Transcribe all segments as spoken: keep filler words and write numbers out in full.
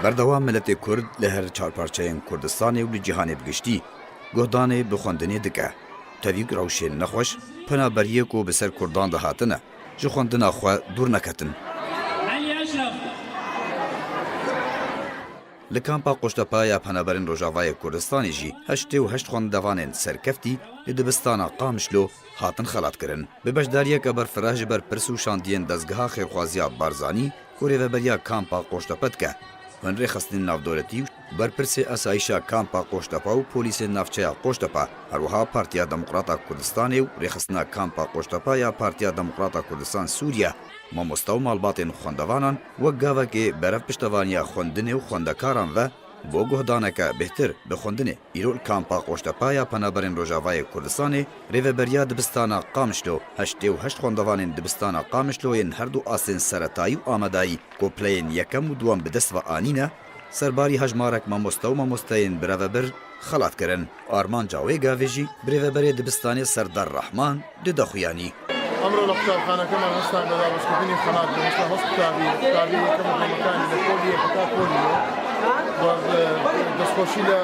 Berdewam miletê Kurd li her çar parçeyên Kurdistanê û li cîhanê bi giştî guhdanê bi xwendinê dike. Tevî rewşên nexweş, penaberiyê ku bi ser Kurdan de hatine, ji xwendina xwe dûr neketin. Li kampa Qoştepa ya Penaberên Rojavayê Kurdistanê jî heştê û heşt xwendevanên serkeftî li dibistana Qamişlo hatin xelatkirin. Bi beşdariyeke berfireh ji berpirs û şandiyên dezgeha xêrxwaziya Barzanî ku rêveberiya kampa Qoştepe dike, hin rêxistinên navdewletî û berpirsê esayîşa kampa Qoştepe û polîsên navçeya Qoştepe, herwiha Partiya Demokrata Kurdistanê û rêxistina kampa Qoştepe ya Partiya Demokrata Kurdistan Sûriye, mamoste û malbatên xwendevanan wek gavekê berev piştevaniya xwendinê û xwendekaran ve bo guhdaneke bêhtir bi xwendinê. Îro li kampa Qoştepa ya Penaberên Rojavayê Kurdistanê, rêveberiya dibistana Qamişlo, heştê û heşt xwendevanên dibistana Qamişlo yên her du astên seretayî û amadayî, ku pileyên yekem û duwem bi dest ve anîne, serbarî hejmarek mamoste û mamosteyên birevebir xelat kirin. Armanca wê gavê jî birêveberê dibistanê Serdar Rehman dide xuyanî. ئەمڕۆ لە قوتابخانەکەمان هەستان بە دابەشکردنی خەڵات، بە هەستا هەست قوتابی، قوتابی یەکەم و دووەمەکانی لە پۆلی یەک هەتا پۆلی نۆ. و، ئە، دەستخۆشی لە،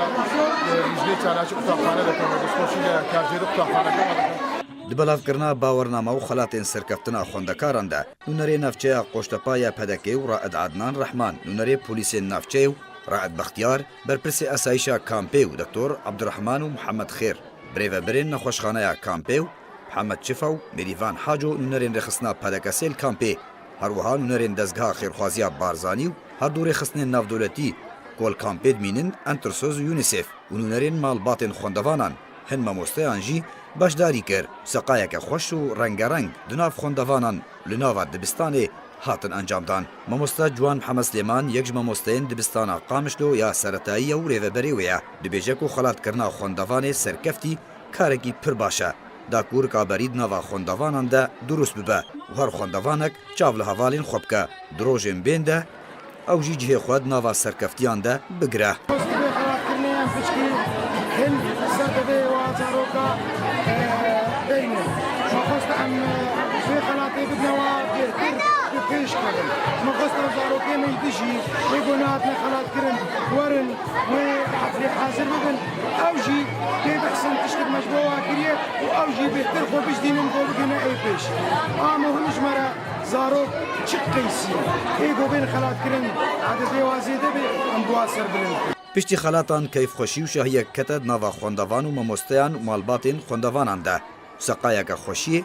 ئە، لیژنەی چالاکی قوتابخانە دەکەم و دەستخۆشی لە کارژێری قوتابخانەکەمان دەکەم. Di belavkirina bawername û xelatên serkeftina xwendekaran de, nûnerê navçeya Qoştepa ya P D K'ê û Raed Adnan Rehman, nûnerê polîsên navçeyê û Raed Bextiyar, berpirsê esayîşa kampê û Doktor Abdurrahman û Mihemed Xêr, birêvebirên nexweşxaneya kampê û Mihemed Çifa û Mêrîvan Haco, nûnerên rêxistina P D K'ê li kampê, her wiha nûnerên dezgeha xêrxwaziya Barzanî û her du rêxistinên navdewletî ku li kampê dimînin, Entersoz û UNICEF û nûnerên malbatên xwendevanan, hin mamosteyan jî beşdarî kir. Seqayeke xweş û rengereng di nav xwendevanan li nava dibistanê hatin encamdan. Mamoste Ciwan Mihemed Silêman, yek ji mamosteyên dibistana Qamişlo ya seretayî ye û rêveberê wê ye, dibêje ku xelatkirina xwendevanê serkeftî karekî pir baş e, da ku rikaberî di nava xwendevanan de dirust bibe û her xwendevanek çav li hevalên xwe bike. Di rojên bên de ew jî cihê xwe di nava serkeftiyan de bigire. Xwestê vê xelatkirinê em piçkî hin ser devê wa zaroka, e, deynin. Me xwest em, e, vê xelatê bidnewa bêhtir bi pêş kevin. Me xwest ew zarokê me yî dijî, ê ku nehatine xelatkirin, werin, wê heflê hazir bibin. Ew jî tê bihsin tiştek me ji bo wa kiriye û ew jî bêhtir xwe bijdînin ku bigihine ê pêş. A muhim ji me re zarok çi qeysî ne. Ê ku bên xelatkirin, ededê wa zêde be, em bi wa ser bilind bin. Piştî xelatan keyfxweşî û şahiyek kete di nava xwendevan û mamosteyan û malbatên xwendevanan de. Seqayeke xweşiyê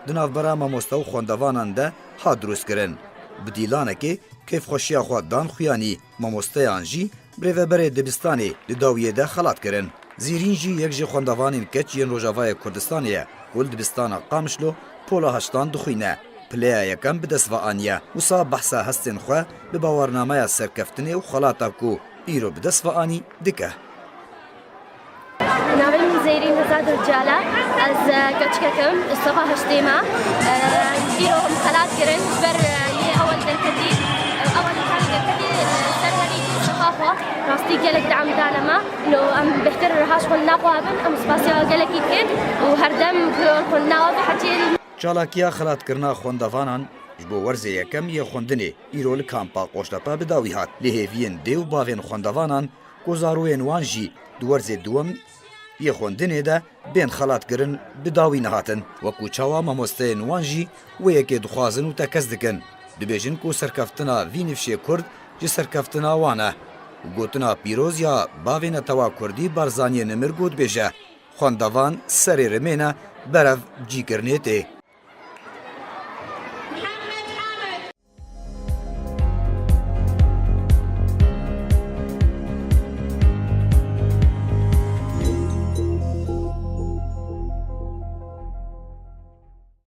di navbera mamoste û xwendevanan de hat dirustkirin. Bi dîlanekê keyfxweşiya xwe dan xuyanî. Mamosteyan jî bi rêveberê dibistanê di dawiyê de xelat kirin. Zîrîn jî yek ji xwendevanên keç yên Rojavayê Kurdistanê ye ku li dibistana Qamişlo pola heştan dixwîne. Pileya yekem bi dest ve aniye. Wisa behsa hestên xwe bi bawernameya serkeftinê û xelata ku îro bi dest ve anî dike. Navê min Zêrîn Nizad Cala. Ez, e, keçikek im, soxa heştê me. E, îro em xelat kirin, ji ber, e, yê ewil derketî, e, ewil karî derketî, e, ser herî soxa xwe. Rastî gelek deam dane me. Lo em bêhtir riha ji xwendina xwe hebin, em spasiya gelekî dikin û herdem ku xwendina we bihecîn. Çalakiya xelatkirina xwendevanan ji bo werzê yekem yê xwendinê îro li kampa Qoştepe bi dawî hat. Lê hêviyên dê û bavên xwendevanan ku zarûyên wan jî di werzê duwem yê xwendinê de bên xelatkirin, bi dawî nehatin. Wekû çawa mamosteyên wan jî wê yekê dixwazin û tekez dikin. Dibêjin ku serkeftina vî nifşê Kurd ji serkeftina wan e. Û gotina pîroz ya bavê netewa Kurdî Barzaniyê Nimir ku dibêje, xwendevan serê rimê ne, berev cîkirinê tê.